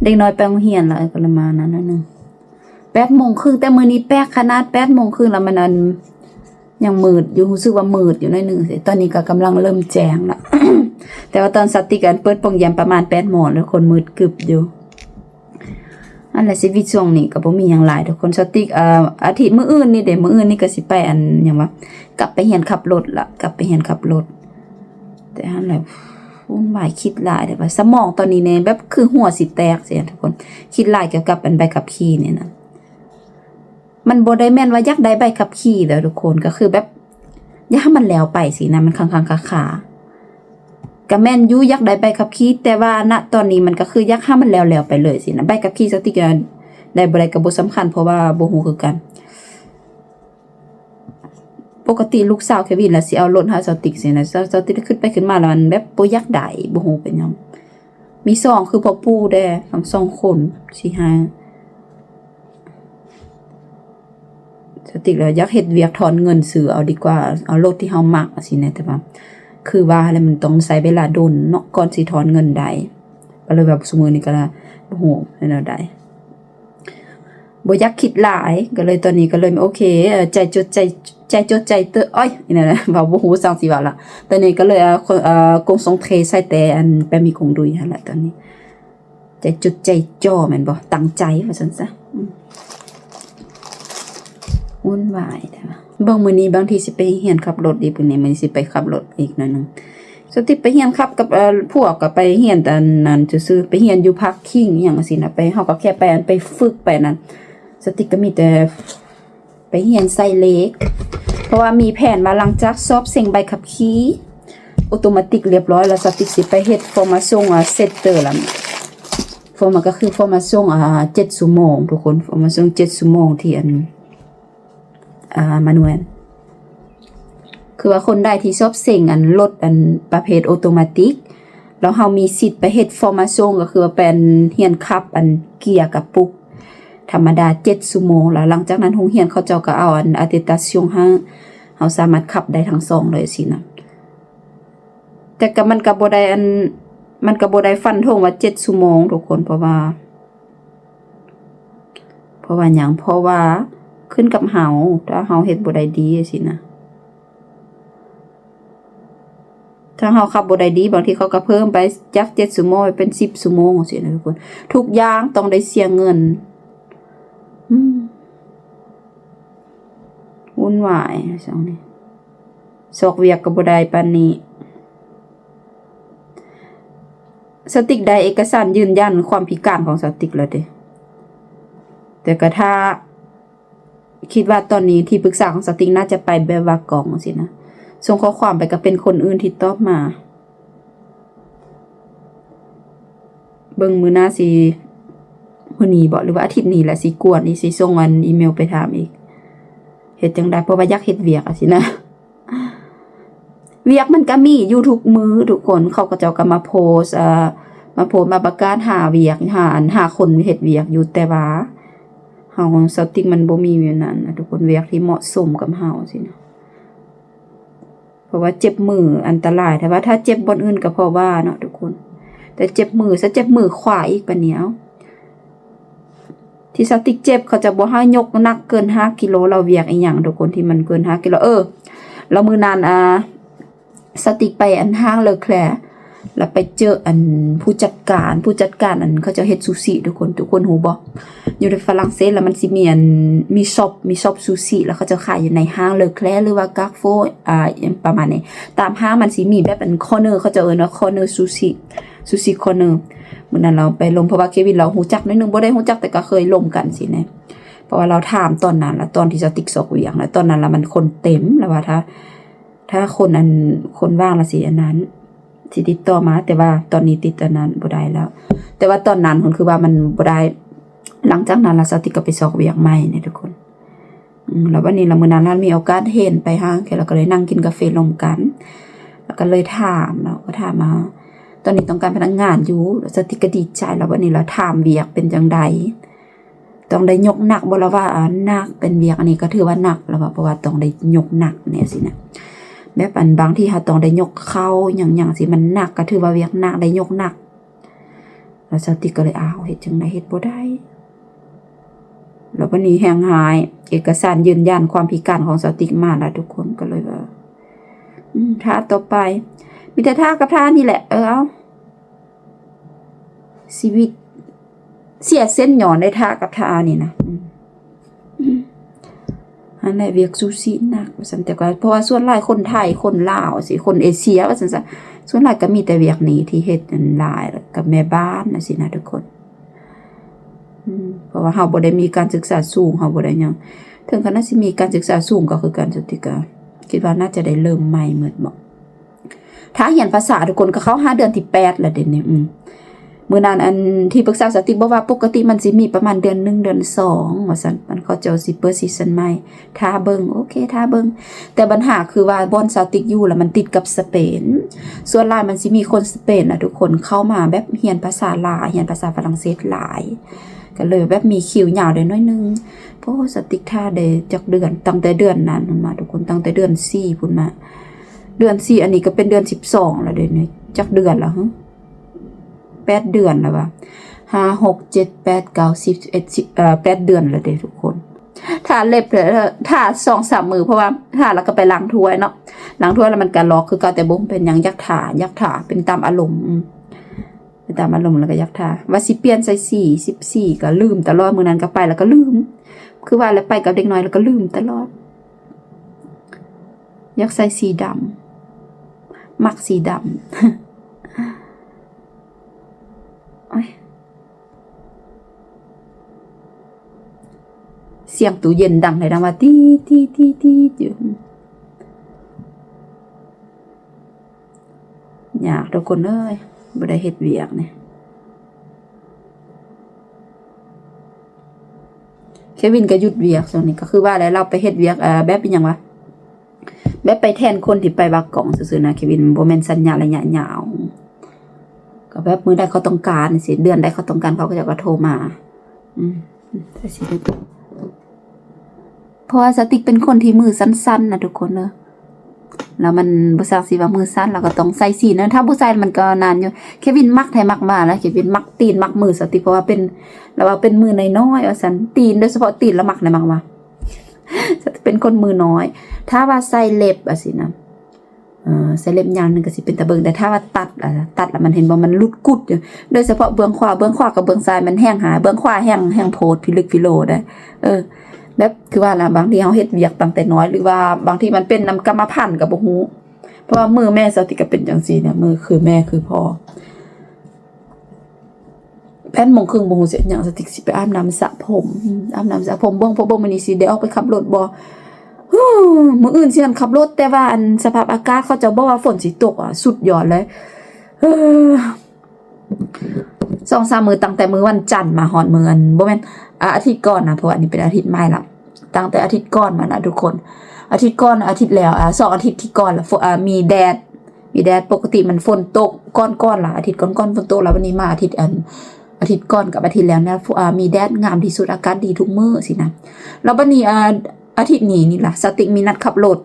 ເດັກນ້ອຍໄປໂຮງຮຽນແລ້ວ ເອີ ກໍລະມານັ້ນໜ້ອຍໜຶ່ງ ແປດໂມງເຄິ່ງ ແຕ່ມື້ນີ້ແປກຂະໜາດ ແປດໂມງເຄິ່ງແລ້ວ ມັນອັນ ຍັງມືດຢູ່ ຮູ້ສຶກວ່າມືດຢູ່ໜ້ອຍໜຶ່ງ. ຕອນນີ້ກໍກຳລັງເລີ່ມແຈ້ງລະ ແຕ່ວ່າຕອນສາວຕິກອັນເປີດປ່ອງຢາມປະມານແປດໂມງ ແລ້ວຄົນມືດກຶບຢູ່. ອັນລະຊີວິດຊ່ວງນີ້ກໍບໍ່ມີຫຍັງຫຼາຍທຸກຄົນ. ສາວຕິກ ເອີ ອາທິດມື້ອື່ນນີ້ເດ ມື້ອື່ນນີ້ກໍຊິໄປອັນຫຍັງວະ ກັບໄປຮຽນຂັບລົດລະ ກັບໄປຮຽນຂັບລົດ. ແຕ່ຫັ້ນແຫຼະ ວຸ່ນວາຍ ຄິດຫຼາຍເດວ່າ ສະໝອງຕອນນີ້ແນ່ ແບບຄືຫົວຊິແຕກຊີ້ນະທຸກຄົນ. ຄິດຫຼາຍກ່ຽວກັບອັນໃບຂັບຂີ່ນີ້ນະ. ມັນບໍ່ໄດ້ແມ່ນວ່າຢາກໄດ້ໃບຂັບຂີ່ເດີທຸກຄົນ ກໍຄືແບບຢາກໃຫ້ມັນແລ້ວໄປຊີ້ນະ ມັນຄ້າງໆຄາໆ ກໍແມ່ນຢູ່ ຢາກໄດ້ໃບຂັບຂີ່ ແຕ່ວ່ານະຕອນນີ້ມັນກໍຄືຢາກໃຫ້ມັນແລ້ວໆໄປເລີຍຊີ້ນະ. ໃບຂັບຂີ່ສາວຕິກກໍໄດ້ບໍ່ໄດ້ກໍບໍ່ສຳຄັນ ເພາະວ່າບໍ່ຮູ້ຄືກັນ. ປົກກະຕິລູກສາວເຄວິນລະຊິເອົາລົດໃຫ້ສາວຕິກຊີ້ນະ ສາວ ສາວຕິກຄິດໄປຄິດມາລະມັນແບບບໍ່ຢາກໄດ້ ບໍ່ຮູ້ເປັນຫຍັງ. ມີສອງ ຄືພໍ່ປູ່ແດ່ ທັງສອງຄົນ ຊິໃຫ້ ສາວຕິກລະຢາກເຮັດວຽກຖອນເງິນຊື້ເອົາດີກວ່າ ເອົາລົດທີ່ເຮົາມັກຊີ້ນະ. ແຕ່ວ່າຄືວ່າແຫຼະ ມັນຕ້ອງໃຊ້ເວລາດົນເນາະ ກ່ອນຊິຖອນເງິນໄດ້ ກໍເລີຍວ່າຊຸມື້ນີ້ກໍລະ ບໍ່ຮູ້ເຮັດແນວໃດ ບໍ່ຢາກຄິດຫຼາຍ ກໍເລີຍ ຕອນນີ້ກໍເລີຍ ໂອເຄ ໃຈຈົດໃຈ ໃຈຈົດໃຈເຕີ ໂອ້ຍ ອີ່ນັ້ນນະ ເວົ້າບໍ່ຮູ້ສັງຊິເວົ້າລະ. ຕອນນີ້ກໍເລີຍ ເອີ ກົງສົງເທໃສ່ແຕ່ອັນແປມີກົງດຸຍຫັ້ນລະ ຕອນນີ້ ໃຈຈົດໃຈຈ່ອແມ່ນບໍ່ ຕັ້ງໃຈວ່າຊັ້ນຊະ. ວຸ່ນວາຍແທ້ວະ ເບິ່ງມື້ນີ້ບາງທີຊິໄປຮຽນຂັບລົດອີກ ມື້ນີ້ ມື້ນີ້ຊິໄປຂັບລົດອີກໜ້ອຍໜຶ່ງ. ສາວຕິກໄປຮຽນຂັບກັບ ເອີ ພວກ ກໍໄປຮຽນແຕ່ອັນນັ້ນຊື່ໆ ໄປຮຽນຢູ່ພາກຄີງອີ່ຫຍັງຊີ້ນະ ໄປ ເຮົາກໍແຄ່ໄປອັນ ໄປຝຶກໄປນັ້ນ. ສາວຕິກກໍມີແຕ່ໄປຮຽນໃສ່ເລກ ເພາະວ່າມີແຜນວ່າຫຼັງຈາກສອບເສັງໃບຂັບຂີ່ໂອໂຕມາຕິກລຽບຮ້ອຍແລ້ວ ສາວຕິກຊິໄປເຮັດຟໍມາຊົງ ອາ ເຊັດເຕີລະ ຟໍມາ ກໍຄືຟໍມາຊົງ ອາ ເຈັດຊົ່ວໂມງທຸກຄົນ ຟໍມາຊົງເຈັດຊົ່ວໂມງທີ່ອັນ ອາ ມານວນ ຄືວ່າຄົນໃດທີ່ສອບເສັງອັນລົດອັນປະເພດໂອໂຕມາຕິກ ແລ້ວເຮົາມີສິດໄປເຮັດຟໍມາຊົງ ກໍຄືວ່າໄປຮຽນຂັບອັນເກຍກະປຸກທຳມະດາເຈັດຊົ່ວໂມງ ແລ້ວຫຼັງຈາກນັ້ນໂຮງຮຽນເຂົາເຈົ້າກໍເອົາອັນອາເຕຕາຊຽງໃຫ້ ເຮົາສາມາດຂັບໄດ້ທັງສອງເລີຍຊີ້ນະ. ແຕ່ກໍມັນກໍບໍ່ໄດ້ອັນ ມັນກໍບໍ່ໄດ້ຟັນທົງວ່າເຈັດຊົ່ວໂມງທຸກຄົນ ເພາະວ່າ ເພາະວ່າຫຍັງ? ເພາະວ່າຂຶ້ນກັບເຮົາ ຖ້າເຮົາເຮັດບໍ່ໄດ້ດີຊີ້ນະ ຖ້າເຮົາຂັບບໍ່ໄດ້ດີ ບາງທີເຂົາກໍເພີ່ມໄປຈາກເຈັດຊົ່ວໂມງເປັນສິບຊົ່ວໂມງຊີ້ນະທຸກຄົນ. ທຸກຢ່າງຕ້ອງໄດ້ເສຍເງິນ. ອືມ ວຸ່ນວາຍຊ່ວງນີ້ ຊອກວຽກກໍບໍ່ໄດ້ປານນີ້. ສາວຕິກໄດ້ເອກະສານຢືນຢັນຄວາມພິການຂອງສາວຕິກແລ້ວເດ້ ແຕ່ກໍຖ້າ ຄິດວ່າຕອນນີ້ທີ່ປຶກສາຂອງສາວຕິກໜ້າຈະໄປແບບວ່າກອງຊີ້ນະ ສົ່ງຂໍ້ຄວາມໄປກໍເປັນຄົນອື່ນທີ່ຕອບມາ. ເບິ່ງມື້ໜ້າຊິ ມື້ນີ້ບໍ ຫຼືວ່າອາທິດນີ້ແຫຼະ ຊິກວນອີກ ຊິສົ່ງອັນອີເມວໄປຖາມອີກ ເຮັດຈັ່ງໃດ ເພາະວ່າຢາກເຮັດວຽກຊີ້ນະ. ວຽກມັນກະມີຢູ່ທຸກມື້ທຸກຄົນ ເຂົາເຈົ້າກະມາໂພສ ເອີ ມາໂພສ ມາປະກາດຫາວຽກ ຫາ ຫາຄົນເຮັດວຽກຢູ່ ແຕ່ວ່າເຮົາ ສາວຕິກມັນບໍ່ມີແນວນັ້ນນະທຸກຄົນ ວຽກທີ່ເໝາະສົມກັບເຮົາຊີ້ນະ. ເພາະວ່າເຈັບມືອັນຕະລາຍ ແຕ່ວ່າຖ້າເຈັບບ່ອນອື່ນກະພໍວ່າເນາະທຸກຄົນ ແຕ່ເຈັບມື ຊະເຈັບມືຂວາອີກປານນີ້ ເອົ້າ ທີ່ສາວຕິກເຈັບ ເຂົາຈະບໍ່ໃຫ້ຍົກໜັກເກີນຫ້າກິໂລ ແລ້ວວຽກອີ່ຫຍັງທຸກຄົນ ທີ່ມັນເກີນຫ້າກິໂລ. ເອີ ແລ້ວມື້ນັ້ນ ອາ ສາວຕິກໄປອັນຫ້າງເລີແຄລ ແລ້ວໄປເຈີອັນຜູ້ຈັດການ ຜູ້ຈັດການອັນເຂົາເຈົ້າເຮັດຊູຊິທຸກຄົນ ທຸກຄົນຮູ້ບໍ່? ຢູ່ໃນຝຣັ່ງເສດ ແລ້ວມັນຊິມີອັນ ມີຊັອບ ມີຊັອບຊູຊິ ແລ້ວເຂົາເຈົ້າຂາຍຢູ່ໃນຫ້າງເລີແຄລ ຫຼືວ່າກາໂຟ ອາ ຫຍັງປະມານນີ້. ຕາມຫ້າງມັນຊິມີແບບອັນຄໍເນີ ເຂົາເຈົ້າເອີ້ນວ່າຄໍເນີຊູຊິ ຊູຊິຄໍເນີ. ມື້ນັ້ນລາວໄປລົມ ເພາະວ່າເຄວິນລາວຮູ້ຈັກໜ້ອຍໜຶ່ງ ບໍ່ໄດ້ຮູ້ຈັກ ແຕ່ກໍເຄີຍລົມກັນຊີ້ນະ ເພາະວ່າລາວຖາມຕອນນັ້ນ ແລ້ວຕອນທີ່ສາວຕິກຊອກວຽກນະ ຕອນນັ້ນລະມັນຄົນເຕັມ ລາວວ່າຖ້າ ຖ້າຄົນອັນ ຄົນວ່າງລະຊິອັນນັ້ນ ຊິຕິດຕໍ່ມາ ແຕ່ວ່າຕອນນີ້ຕິດອັນນັ້ນບໍ່ໄດ້ແລ້ວ. ແຕ່ວ່າຕອນນັ້ນຫັ້ນຄືວ່າມັນບໍ່ໄດ້ ຫຼັງຈາກນັ້ນລະສາວຕິກກໍໄປຊອກວຽກໃໝ່ນີ້ທຸກຄົນ. ອືມ ແລ້ວບັດນີ້ລະ ມື້ນັ້ນລະມີໂອກາດເຫັນໄປຫາແກ ລະກໍເລີຍນັ່ງກິນກາເຟລົມກັນ ລະກໍເລີຍຖາມ ລະກໍຖາມວ່າ ຕອນນີ້ຕ້ອງການພະນັກງານຢູ່ ລະສາວຕິກກໍດີໃຈ ລະບັດນີ້ລະຖາມວຽກເປັນຈັ່ງໃດ ຕ້ອງໄດ້ຍົກໜັກບໍ່ ລະວ່າ ອາ ໜັກ ເປັນວຽກອັນນີ້ກໍຖືວ່າໜັກ ລະວ່າ ເພາະວ່າຕ້ອງໄດ້ຍົກໜັກແນວຊີ້ນະ ແບບອັນບາງທີເຮົາຕ້ອງໄດ້ຍົກເຂົ້າຫຍັງໆ ຊິມັນໜັກ ກໍຖືວ່າວຽກໜັກ ໄດ້ຍົກໜັກ. ແລ້ວສາວຕິກກໍເລີຍ ອ້າວ ເຮັດຈັ່ງໃດ ເຮັດບໍ່ໄດ້. ແລ້ວບັດນີ້ແຮງຮ້າຍ ເອກະສານຢືນຢັນຄວາມພິການຂອງສາວຕິກມາແລ້ວ ທຸກຄົນກໍເລີຍວ່າ ອືມ ຖ້າຕໍ່ໄປ ມີແຕ່ຖ້າກັບຖ້ານີ້ແຫຼະ. ເອີ ເອົາ ຊີວິດເສຍເສັ້ນຍ້ອນໄດ້ຖ້າກັບຖ້ານີ້ນະ. ອືມ ອືມ ອັນນັ້ນແຫຼະ ວຽກຊູຊິໜັກວ່າຊັ້ນ. ແຕ່ກໍ ເພາະວ່າສ່ວນຫຼາຍຄົນໄທ ຄົນລາວຊີ້ ຄົນເອເຊຍວ່າຊັ້ນຊະ ສ່ວນຫຼາຍກໍມີແຕ່ວຽກນີ້ທີ່ເຮັດ ອັນ ຫຼາຍ ແລ້ວກໍແມ່ບ້ານຈັ່ງຊີ້ນະ ທຸກຄົນ. ອືມ ເພາະວ່າເຮົາບໍ່ໄດ້ມີການສຶກສາສູງ ເຮົາບໍ່ໄດ້ຫຍັງ. ເຖິງຂະໜາດຊິມີການສຶກສາສູງກໍຄືກັນ ສາວຕິກກໍຄິດວ່າໜ້າຈະໄດ້ເລີ່ມໃໝ່ໝົດບໍ. ຖ້າຮຽນພາສາ ທຸກຄົນ ກໍເຂົ້າຫາເດືອນທີແປດແລ້ວເດນີ້. ອືມ ມື້ນັ້ນ ອັນ ທີ່ປຶກສາສາວຕິກບອກວ່າ ປົກກະຕິມັນຊິມີປະມານເດືອນໜຶ່ງ ເດືອນສອງ ວ່າຊັ້ນ ມັນ ເຂົາເຈົ້າຊິເປີດຊີຊັນໃໝ່. ຖ້າເບິ່ງ ໂອເຄ ຖ້າເບິ່ງ. ແຕ່ບັນຫາຄືວ່າ ບ່ອນສາວຕິກຢູ່ລະ ມັນຕິດກັບສະເປນ. ສ່ວນຫຼາຍມັນຊິມີຄົນສະເປນນະ ທຸກຄົນ ເຂົ້າມາແບບຮຽນພາສາລາວ ຮຽນພາສາຝຣັ່ງເສດຫຼາຍ ກໍເລີຍແບບມີຄິວຍາວໄດ້ໜ້ອຍໜຶ່ງ. ໂອ້ ສາວຕິກຖ້າໄດ້ຈັກເດືອນ ຕັ້ງແຕ່ເດືອນນັ້ນພຸ້ນມາ ທຸກຄົນ ຕັ້ງແຕ່ເດືອນສີ່ພຸ້ນມາ. ເດືອນສີ່ ອັນນີ້ກໍເປັນເດືອນສິບສອງແລ້ວເດນີ້. ຈັກເດືອນລະຫຶ? ແປດເດືອນແລ້ວຫວາ? ຫ້າ ຫົກ ເຈັດ ແປດ ເກົ້າ ສິບ ສິບເອັດ ສິບ ເອີ ແປດເດືອນແລ້ວເດ ທຸກຄົນ. ຖ້າເລັບ ຖ້າສອງສາມມື້ ເພາະວ່າຖ້າແລ້ວກໍໄປລ້າງຖ້ວຍເນາະ ລ້າງຖ້ວຍແລ້ວມັນກໍລອກຄືເກົ່າ. ແຕ່ບໍ່ເປັນຫຍັງ ຢາກຖ້າ ຢາກຖ້າ ເປັນຕາມອາລົມ ອືມ ເປັນຕາມອາລົມ ແລ້ວກໍຢາກຖ້າ. ວ່າຊິປ່ຽນໃສ່ສີ ສິບສີ່ ກໍລືມຕະຫຼອດ. ມື້ນັ້ນກໍໄປແລ້ວກໍລືມ ຄືວ່າແຫຼະ ໄປກັບເດັກນ້ອຍແລ້ວກໍລືມຕະຫຼອດ. ຢາກໃສ່ສີດຳ ມັກສີດຳ. ໂອ້ຍ ສຽງຕູ້ເຢັນດັງໃຫ້ດັງວ່າ ຕີດ ຕີດ ຕີດ ຕີດ ຢູ່. ຍາກທຸກຄົນເອີຍ ບໍ່ໄດ້ເຮັດວຽກນີ້. ເຄວິນກໍຢຸດວຽກຊ່ວງນີ້ ກໍຄືວ່າແຫຼະ ລາວໄປເຮັດວຽກ ເອີ ແບບອີ່ຫຍັງວະ ແບບໄປແທນຄົນທີ່ໄປວາກອງຊື່ໆນະ ເຄວິນ ບໍ່ແມ່ນສັນຍາໄລຍະຍາວ. ກໍແບບມື້ໃດເຂົາຕ້ອງການຊີ້ ເດືອນໃດເຂົາຕ້ອງການ ເຂົາກໍເຈົ້າກໍໂທມາ. ອືມ ເພາະວ່າສາວຕິກເປັນຄົນທີ່ມືສັ້ນໆນະທຸກຄົນເດີ ແລ້ວມັນບໍ່ຊ່າງຊິວ່າມືສັ້ນ ແລ້ວກໍຕ້ອງໃສ່ສີນະ ຖ້າບໍ່ໃສ່ມັນກໍນານຢູ່. ເຄວິນມັກໄທມັກມານະ ເຄວິນມັກຕີນມັກມືສາວຕິກ ເພາະວ່າເປັນ ລາວວ່າເປັນມືນ້ອຍໆວ່າຊັ້ນ ຕີນ ໂດຍສະເພາະຕີນລາວມັກໄທມັກມານ. ສາວຕິກເປັນຄົນມືນ້ອຍ ຖ້າວ່າໃສ່ເລັບຈັ່ງຊີ້ນະ ເອີ ໃສ່ເລັບຍາວໜຶ່ງກໍຊິເປັນຕາເບິ່ງ ແຕ່ຖ້າວ່າຕັດລະ ຕັດລະມັນເຫັນບໍ່ ມັນຫຼຸດກຸດຢູ່ ໂດຍສະເພາະເບື້ອງຂວາ ເບື້ອງຂວາກັບເບື້ອງຊ້າຍມັນແຮງຫາ ເບື້ອງຂວາແຮງ ແຮງໂພດພິລຶກພິໂລໄດ໋. ເອີ ແບບຄືວ່າລະ ບາງທີເຮົາເຮັດວຽກຕັ້ງແຕ່ນ້ອຍ ຫຼືວ່າບາງທີມັນເປັນນຳກຳມະພັນກໍບໍ່ຮູ້ ເພາະວ່າມືແມ່ສາວຕິກກໍເປັນຈັ່ງຊີ້ນະ ມືຄືແມ່ຄືພໍ່. ແປດໂມງເຄິ່ງ ບໍ່ຮູ້ຊິເຮັດຫຍັງ ສາວຕິກຊິໄປອາບນ້ຳສະຜົມ ອາບນ້ຳສະຜົມ ເບິ່ງ ເບິ່ງມື້ນີ້ຊິໄດ້ອອກໄປຂັບລົດບໍ່. ມື້ອື່ນຊິຫັ້ນຂັບລົດ ແຕ່ວ່າອັນສະພາບອາກາດເຂົາເຈົ້າບອກວ່າຝົນຊິຕົກ ອະ ສຸດຍອດເລີຍ. ສອງສາມມື້ ຕັ້ງແຕ່ມື້ວັນຈັນມາຮອດມື້ ອັນ ບໍ່ແມ່ນ ອາ ອາທິດກ່ອນນະ ເພາະວ່າອັນນີ້ເປັນອາທິດໃໝ່ລະ ຕັ້ງແຕ່ອາທິດກ່ອນມານະທຸກຄົນ ອາທິດກ່ອນ ອາທິດແລ້ວ ອາ ສອງອາທິດທີ່ກ່ອນລະ ຝົນ ອາ ມີແດດ ມີແດດ ປົກກະຕິມັນຝົນຕົກ ກ່ອນໆລະ ອາທິດກ່ອນໆຝົນຕົກ ແລ້ວວັນນີ້ມາອາທິດ ອັນ ອາທິດກ່ອນກັບອາທິດແລ້ວນະ ຝົນ ອາ ມີແດດ ງາມທີ່ສຸດ ອາກາດດີທຸກມື້ຊີ້ນະ. ແລ້ວບັດນີ້ ອາ ອາທິດນີ້ນີ້ລະ ສາວຕິກມີນັດຂັບລົດ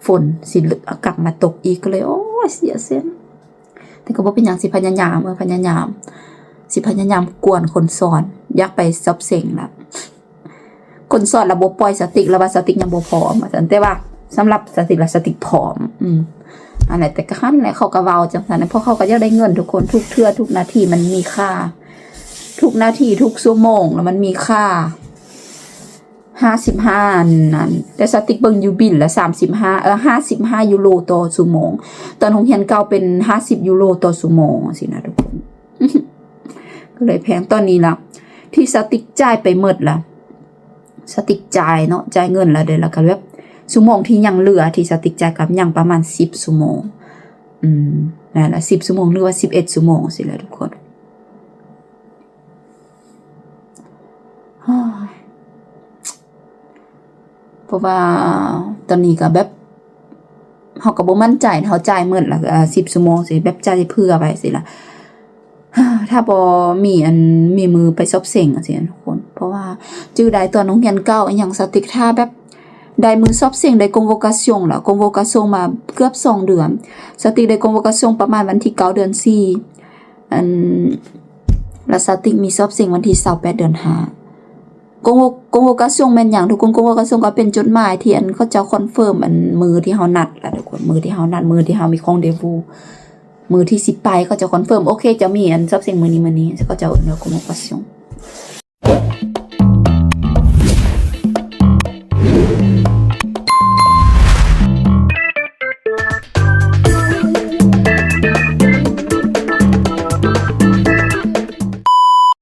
ຝົນຊິກັບມາຕົກອີກ ກໍເລີຍ ໂອ້ຍ ເສຍເສັ້ນ. ແຕ່ກໍບໍ່ເປັນຫຍັງ ຊິພະຍາຍາມ ເອີ ພະຍາຍາມ ຊິພະຍາຍາມກວນຄົນສອນ ຢາກໄປສອບເສັງລະ ຄົນສອນລະບໍ່ປ່ອຍສາວຕິກ ລະວ່າສາວຕິກຍັງບໍ່ພ້ອມວ່າຊັ້ນ ແຕ່ວ່າສຳລັບສາວຕິກລະ ສາວຕິກພ້ອມ. ອືມ ອັນນັ້ນແຫຼະ ແຕ່ກໍຫັ້ນແຫຼະ ເຂົາກໍເວົ້າຈັ່ງຊັ້ນ ເພາະເຂົາກໍຢາກໄດ້ເງິນທຸກຄົນ ທຸກເທື່ອທຸກນາທີມັນມີຄ່າ ທຸກນາທີທຸກຊົ່ວໂມງລະມັນມີຄ່າ. ຫ້າສິບຫ້າ ອັນນັ້ນ ແຕ່ສາວຕິກເບິ່ງຢູ່ບິນລະ ສາມສິບຫ້າ ເອີ ຫ້າສິບຫ້າຢູໂຣຕໍ່ຊົ່ວໂມງ ຕອນໂຮງຮຽນເກົ່າເປັນຫ້າສິບຢູໂຣຕໍ່ຊົ່ວໂມງຊີ້ນະທຸກຄົນ ກໍເລີຍແພງ. ຕອນນີ້ລະ ທີ່ສາວຕິກຈ່າຍໄປໝົດລະ ສາວຕິກຈ່າຍເນາະ ຈ່າຍເງິນລະເດີ ລະກໍແບບຊົ່ວໂມງທີ່ຍັງເຫຼືອທີ່ສາວຕິກຈ່າຍກໍຍັງປະມານສິບຊົ່ວໂມງ. ອືມ ນັ້ນລະ ສິບຊົ່ວໂມງ ຫຼືວ່າສິບເອັດຊົ່ວໂມງຊີ້ແຫຼະທຸກຄົນ. ເພາະວ່າຕອນນີ້ກໍແບບ ເຮົາກໍບໍ່ໝັ້ນໃຈ ເຮົາຈ່າຍໝົດລະ ເອີ ສິບຊົ່ວໂມງຊີ້ ແບບຈ່າຍເຜື່ອໄວ້ຊີ້ລະ ຖ້າບໍ່ມີອັນ ມີມື້ໄປສອບເສັງຈັ່ງຊີ້ນະທຸກຄົນ. ເພາະວ່າຈື່ໄດ້ຕອນໂຮງຮຽນເກົ່າອີ່ຫຍັງ ສາວຕິກຖ້າແບບໄດ້ມື້ສອບເສັງ ໄດ້ convocation ລະ convocation ມາເກືອບສອງເດືອນ ສາວຕິກໄດ້ convocation ປະມານວັນທີເກົ້າ ເດືອນສີ່ ອັນ ລະສາວຕິກມີສອບເສັງວັນທີຊາວແປດເດືອນຫ້າ. ກອງໂວ ກອງໂວກາຊຽງແມ່ນຫຍັງທຸກຄົນ? ກອງໂວກາຊຽງກໍເປັນຈົດໝາຍທີ່ອັນເຂົາເຈົ້າຄອນເຟີມອັນມື້ທີ່ເຮົານັດລະທຸກຄົນ ມື້ທີ່ເຮົານັດ ມື້ທີ່ເຮົາມີຄອງເດຟູ ມື້ທີ່ຊິໄປເຂົາເຈົ້າຄອນເຟີມ ໂອເຄ ຈະມີອັນສອບເສັງມື້ນີ້ ມື້ນີ້ ເຂົາເຈົ້າເອີ້ນວ່າກອງໂວກາຊຽງ.